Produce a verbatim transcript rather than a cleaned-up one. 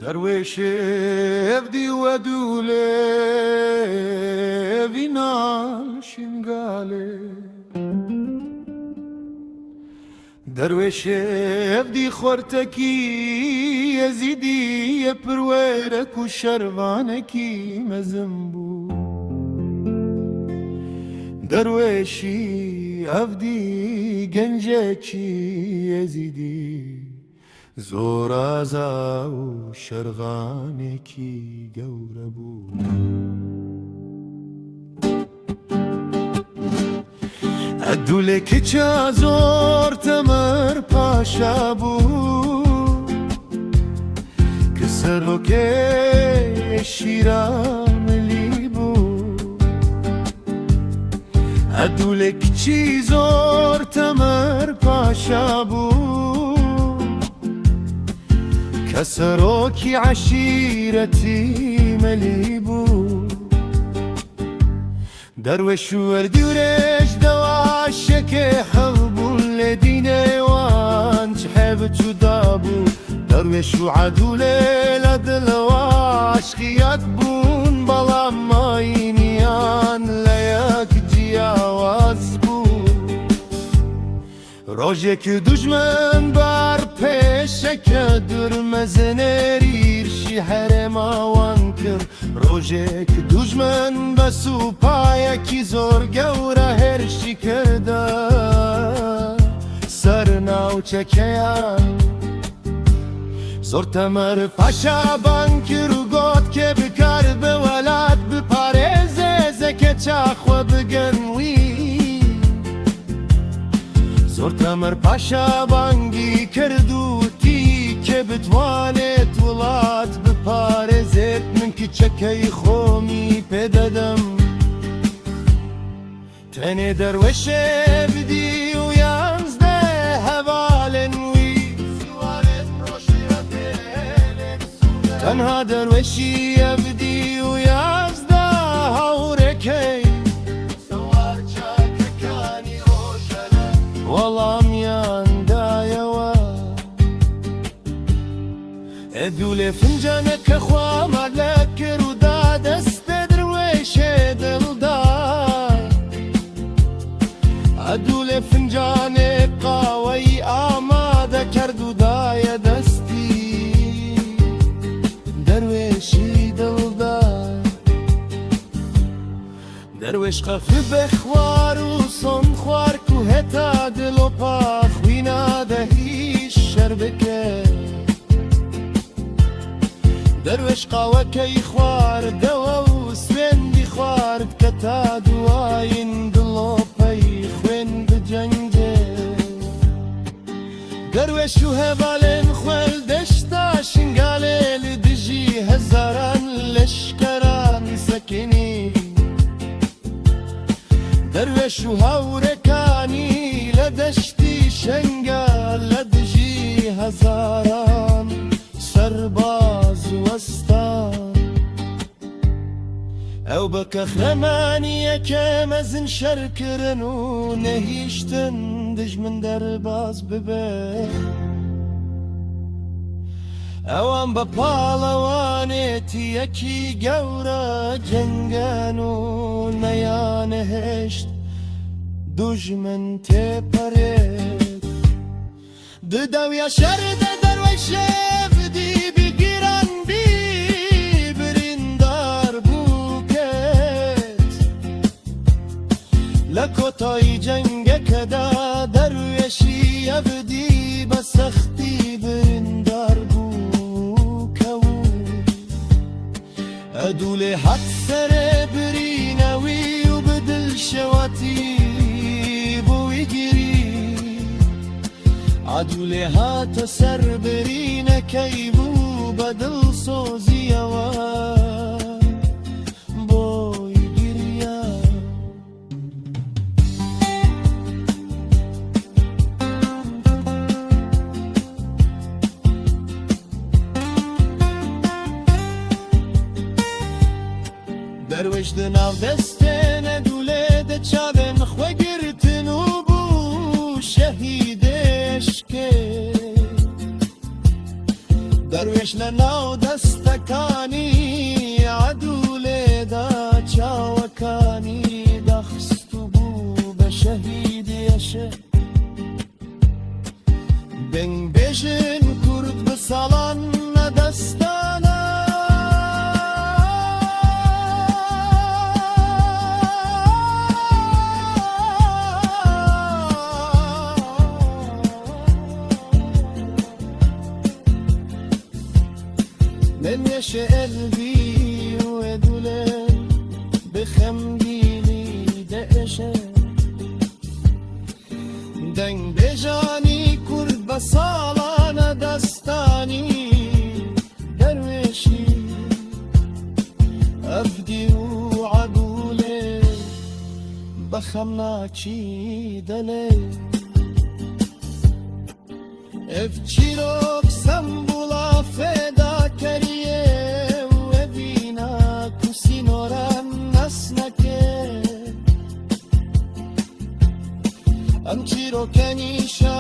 Derwêşê evdî we dûlê vînal Şingalê. Derwêşê evdî xwertekî Yezîdî ye pirwêrek û şervanekî mezin bû. Derwêşî evdî gencekî Yezîdî. Zoraza û şervanekî gewre bû. Edûlê kiça zor Temir Paşa bû, ki serokê şîra milî bû. Edûlê kiçî zor Temir Paşa bû, ke serokî eşîretî Melî bû. Derwêş û werdî û rêş dewa şekê hev bûn, lê dînê wan ji hev cuda bû. Derwêş û Edûlê li dil û aşqî yek bûn, belam mayîniyan li yek ciyawaz bû. Rojek dujmen ber pêşeke dûr mezinêrî êrşî herêma wan kir. Rojek dujmen be supayekî zor gewre hêrşî kirde ser navçekeyan. Zor Temir Paşa bang kir û got, kê bikaribe welat biparêze, zeke çax xwe bigin wî. Zor Temir Paşa bangî kir û tî, kê bitwanêt welat biparêzêt, min kiçekey xomî pê dedim. Tenê Derwêşê Evdî û yanzdeh hevalên wî. Tenha Derwêşî Evdî û yanzdeh hawrekey. Welamiyan daye we. Edûlê fincaneke xwe amade kir û da destê Derwêşê dildar. Edûlê fincanê qaweyî amade kerd û daye destî Derwêşî dildar. Derwêş qefî bê xwar û son xwar ku heta dilopa xwîna de hîş şer bike. Derwêş qawekey xwar dewe û swêndî xwar diketa duwayîn dilopey xwên bicenge. Derwêş û hevalên xwe li deşta Şingalê li dijî hezaran leşkeran sekinî. Derwêş û hawrekanî le deştî Şengal le dijî hezaran serbaz westan. Ew bi qehremaniyeke mezin şer kirin û nehiştin dijmin derbas bibe. Ewan bi palewanêtiyekî gewre cengen û neyanihişt dijmin têperêt. Di dawiya şer de Derwêşê Evdî bi giran bî birîndar bû ket. Le kotayî cengeke de Derwêşî Evdî be sextî birîndar bû kewû. Edûlê hat serê birîne wî û bi dilşewatî bo wî girî. Edûlê hate ser birînekey bû be dilsoziyewe boy giriya. Derwêş di nav destên Edûlê de çavên xwe girtin û bû şehîdê eşkê. Derwêş li nav destekanî edûlê de çawekanî daxist û bû be şehîdî eşe. Deng bêjin Kurd bi salan ne destana. Nemyeşe elbî û edûle bi xemgînî de eşe. Deng bêjanî Kurd be salane destanî derwêşî. Evdî û edûlê be xem nakî delê. Ev çîrok sembûla fedakariyê û evîna ku sînoran nas neke. Em çîroke nîşan